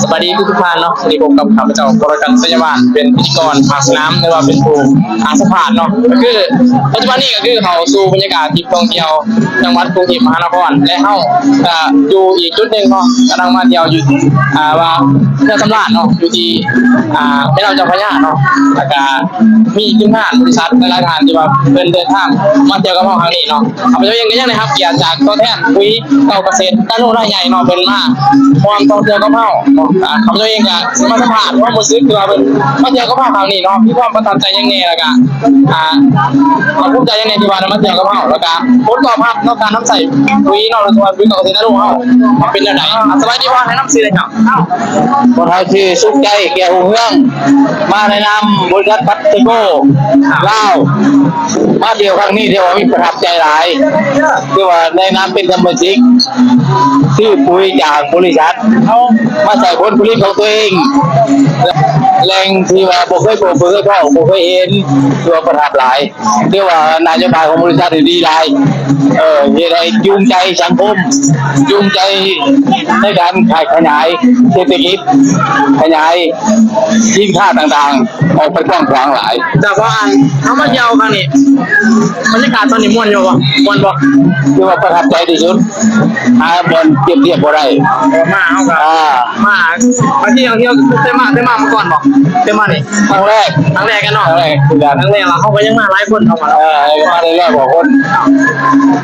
ສະບາຍດີທຸກໆທ່ານເນາະ, ມື້ນີ້ພົບກັບຂ້າພະເຈົ້າ ກໍລະກັນ ໄຊຍະວານ ເປັນພິທີກອນພາກສະໜາມ ຫຼືວ່າເປັນຜູ້ ອາ ສຳພາດເນາະ. ກໍຄືປັດຈຸບັນນີ້ກໍຄືເຂົ້າສູ່ບັນຍາກາດທຣິບທ່ອງທ່ຽວ ຈັງຫວັດກຸງເທບມະຫານະຄອນ ແລະ ເຮົາກໍຢູ່ອີກຈຸດໜຶ່ງເນາະ, ກຳລັງມາທ່ຽວຢູ່ ອາ ວ່າເຮືອສຳລານເນາະ ຢູ່ທີ່ ອາ ແມ່ນ້ຳເຈົ້າພະຍາເນາະ. ແລ້ວກໍມີທີມງານບໍລິສັດຫຼາຍໆທ່ານທີ່ວ່າເພິ່ນເດີນທາງມາທ່ຽວກັບເຮົາຄັ້ງນີ້ເນາະ. ຂ້າພະເຈົ້າເອງກໍຍັງໄດ້ຮັບກຽດຈາກຕົວແທນປຸ໋ຍເກົ້າກະເສດນາໂນລາຍໃຫຍ່ເນາະ ເພິ່ນມາຮ່ວມທ່ອງທ່ຽວກັບເຮົາເນາະ. ອາ ຂ້າພະເຈົ້າເອງກໍຊິມາສຳພາດຄວາມຮູ້ສຶກທີ່ວ່າເພິ່ນມາທ່ຽວກັບເຮົາຄັ້ງນີ້ເນາະ, ມີຄວາມປະທັບໃຈຫຍັງແດ່ ແລ້ວກໍ ອາ ພາກພູມໃຈຫຍັງແດ່ທີ່ວ່າໄດ້ມາທ່ຽວກັບເຮົາ, ແລ້ວກໍຜົນຕອບຮັບເນາະ ການນຳໃຊ້ປຸ໋ຍເນາະ ຫຼືວ່າປຸ໋ຍເກົ້າກະເສດນາໂນເຮົາ ເປັນແນວໃດ? ອາ ສະບາຍດີພໍ່, ແນະນຳຊື່ແດ່ເຈົ້າ. ພວກເຮົາຊື່ສຸກໃຈ ແກ້ວຮຸ່ງເຮືອງ ມາໃນນາມບໍລິສັດປັດເຊໂກລາວ ມາທ່ຽວຄັ້ງນີ້ຖືວ່າມີປະທັບໃຈຫຼາຍ, ຖືວ່າໃນນາມເປັນສະມາຊິກ ຊື້ປຸ໋ຍຈາກບໍລິສັດ ມາໃສ່ຜົນຜະລິດຂອງຕົວເອງ, ແຫຼ່ງທີ່ວ່າບໍ່ເຄີຍພົບ ບໍ່ເຄີຍພໍ້ ບໍ່ເຄີຍເຫັນ, ຖືວ່າປະທັບຫຼາຍ. ຖືວ່ານະໂຍບາຍຂອງບໍລິສັດນີ້ດີຫຼາຍ, ເອີ ເຮັດໃຫ້ຈູງໃຈສັງຄົມ, ຈູງໃຈໃນການຂາຍຂະຫຍາຍເສດຖະກິດ, ຂະຫຍາຍສິນຄ້າຕ່າງໆ ອອກໄປກວ້າງຂວາງຫຼາຍ. ແຕ່ວ່າອັນເຮົາມາທ່ຽວຄັ້ງນີ້ ບັນຍາກາດຕອນນີ້ມ່ວນຢູ່ບໍ່? ມ່ວນບໍ່? ຖືວ່າປະທັບໃຈທີ່ສຸດ, ຫາບ່ອນປຽບທຽບບໍ່ໄດ້. ມາເຮົາກໍ ອ່າ ມາ ອັນນີ້ຍັງທ່ຽວ ເຄີຍມາ ເຄີຍມາມາກ່ອນບໍ່? ເຄີຍມານີ້ຄັ້ງແລກ. ຄັ້ງແລກກັນເນາະ? ຄັ້ງແລກຄືກັນ. ຄັ້ງແລກລະ ເຮົາກໍຍັງມາຫຼາຍຄົນເນາະ. ເອີ ມາໄດ້ຮ້ອຍກວ່າຄົນ.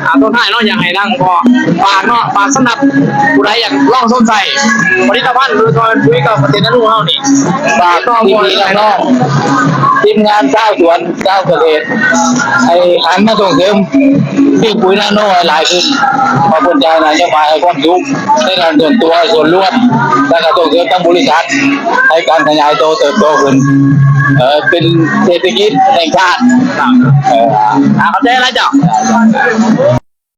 ອ່າ ສຸດທ້າຍເນາະ ຢາກໃຫ້ທາງພໍ່ຝາກເນາະ, ຝາກສຳລັບຜູ້ໃດຢາກລອງສົນໃຈຜະລິດຕະພັນ ຫຼືວ່າປຸ໋ຍເກົ້າກະເສດນາໂນເຮົານີ້ ຝາກພີ່ໆນ້ອງໆ ທີມງານຊາວສວນ ຊາວກະເສດ ໃຫ້ຫັນມາສົ່ງເສີມ ຊື້ປຸ໋ຍນາໂນໃຫ້ຫຼາຍຂຶ້ນ, ເພາະເພິ່ນຈະໃຫ້ນະໂຍບາຍ ໃຫ້ຄວາມຮູ້ໃນດ້ານສ່ວນຕົວ ສ່ວນລວມ ແລະ ກໍສົ່ງເສີມທາງບໍລິສັດໃຫ້ການຂະຫຍາຍໂຕເຕີບໂຕຂຶ້ນ, ເອີ ເປັນເສດຖະກິດແຫ່ງຊາດ. ເອີ ອ່າ ຂອບໃຈຫຼາຍເຈົ້າ.